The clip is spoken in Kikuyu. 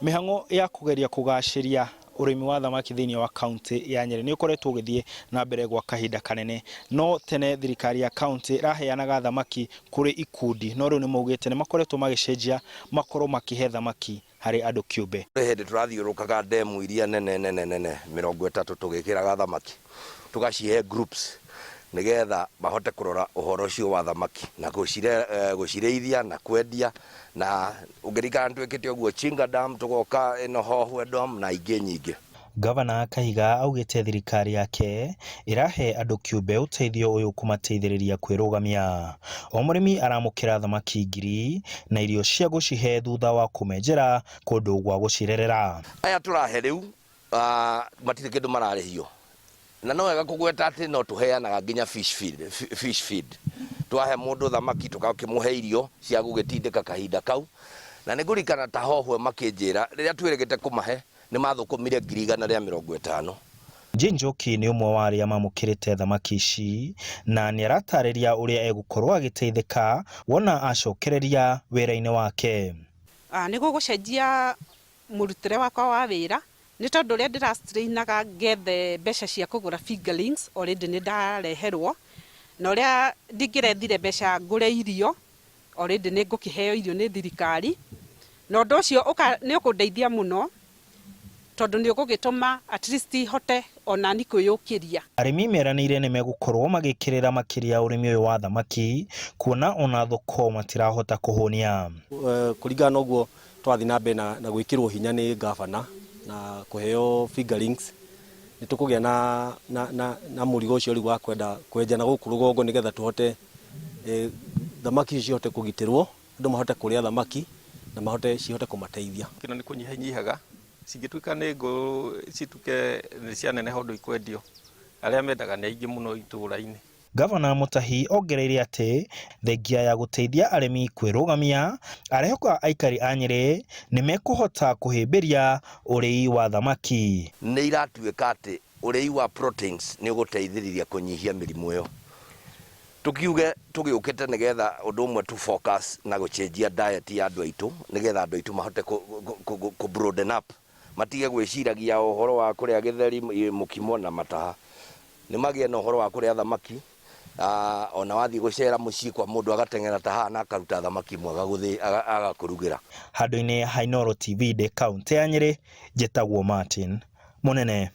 Mĩhang'o ya kũgeria kũgacĩria ũrĩmi wa thamaki thĩinĩ wa kaunti ya Nyĩrĩ nĩ ũkoretwo ũgĩthiĩ na mbere gwa kahinda kanene. No tene thirikari ya kaunti ĩraheanaga thamaki kũrĩ ikundi, no rĩu nĩ maugĩte nĩ makoretwo magĩcenjia makorwo makĩhe thamaki harĩ andũ kĩũmbe. Kũrĩ hĩndĩ tũrathiũrũrũkaga ndemu iria nene nene nene 30 tũgĩkĩraga thamaki, tũgacihe groups nĩgetha mahote kũrora ũhoro ũcio wa thamaki na gũcirĩithia na kwendia na ũngĩririkana nĩ twĩkĩte ũguo Chinga Dam, tũgoka ĩno Hohwe Dam na ingĩ nyingĩ. Gavana Kahiga augĩte thirikari yake ĩrahe andũ kĩũmbe ũteithio ũyũ kũmateithĩrĩria kwĩrũgamia. O mũrĩmi aramũkĩra thamaki ngiri na irio cia gũcihe thutha wa kũmenjera kũndũ gwa gũcirerera. Aya tũrahe rĩu matirĩ kĩndũ mararĩhio na no wega kũgweta atĩ no tũheanaga nginya fish feed, fish feed. Twahe mũndũ thamaki tũgakĩmũhe irio cia gũgĩtindĩka kahinda kau na nĩ ngũririkana ta Hohwe makĩnjĩra rĩrĩa twĩrĩgĩte kũmahe nĩ mathũkũmire 150,000. Jane Njoki nĩ ũmwe wa arĩa mamũkĩrĩte thamaki ici na nĩaratarĩria ũrĩa egũkorwo agĩteithĩka wona acokereria wĩra-inĩ wake. Nĩ gũgũcenjia mũrutĩre wakwa wa wĩra nĩ tondũ ũrĩa ndĩra strain aga ngethe mbeca cia kũgũra fingerlings already nĩ ndareherwo, na ũrĩa ndingĩrethire mbeca ngũre irio already nĩ ngũkĩheo irio nĩ thirikari, na ũndũ ũcio nĩ ũkũndeithia mũno tondũ nĩ ũgũgĩtũma at least hote onani kwĩyũkĩria. Arĩmi meranĩire nĩ megũkorwo magĩkĩrĩra makĩria ũrĩmi ũyũ wa thamaki kuona ona thoko matirahota kũhũnia. Kũringana na ũguo twathiĩ na mbere na gwĩkĩrwo hinya nĩ ngabana na kũheo fingerlings nĩ tũkũgĩa na, na, na, na mũrigo ũcio rĩu wa kwenda kwenja na gũkũ rũgongo nĩgetha tũhote thamaki icio cihote kũgitĩrwo, andũ mahote kũrĩa thamaki na mahote cihote kũmateithia. Kĩno nĩ kũnyiha inyihaga, cingĩtuĩka nĩ ngũrũ cituĩke nĩ cianeneha ũndũ ikwendio, arĩa mendaga nĩ aingĩ mũno itũra-inĩ. Gavana Mutahi ongereire atĩ thengia ya gũteithia arĩmi kwĩrũgamia, arehoka aikari a Nyĩrĩ nĩ mekũhota kũhĩmbĩria ũrĩi wa thamaki. Nĩ iratuĩka atĩ ũrĩi wa proteins nĩ ũgũteithĩrĩria kũnyihia mĩrimũ ĩyo. Tũkiuge tũgĩũkĩte nĩgetha ũndũ ũmwe tu focus na gũcenjia diet ya andũ aitũ nĩgetha andũ aitũ mahote kũ broaden up matige gwĩciragia ũhoro wa kũrĩa gĩtheri, mũkimo na mataha. Nĩ magĩe na ũhoro wa kũrĩa thamaki, ona wathiĩ gũcera mũciĩ kwa mũndũ agateng'era ta haha na akaruta thamaki ĩmwe agakũrugĩra. Handũ-inĩ ha Inooro TV ndĩ kaũntĩ ya Nyĩrĩ, njĩtagwo Martin Mũnene.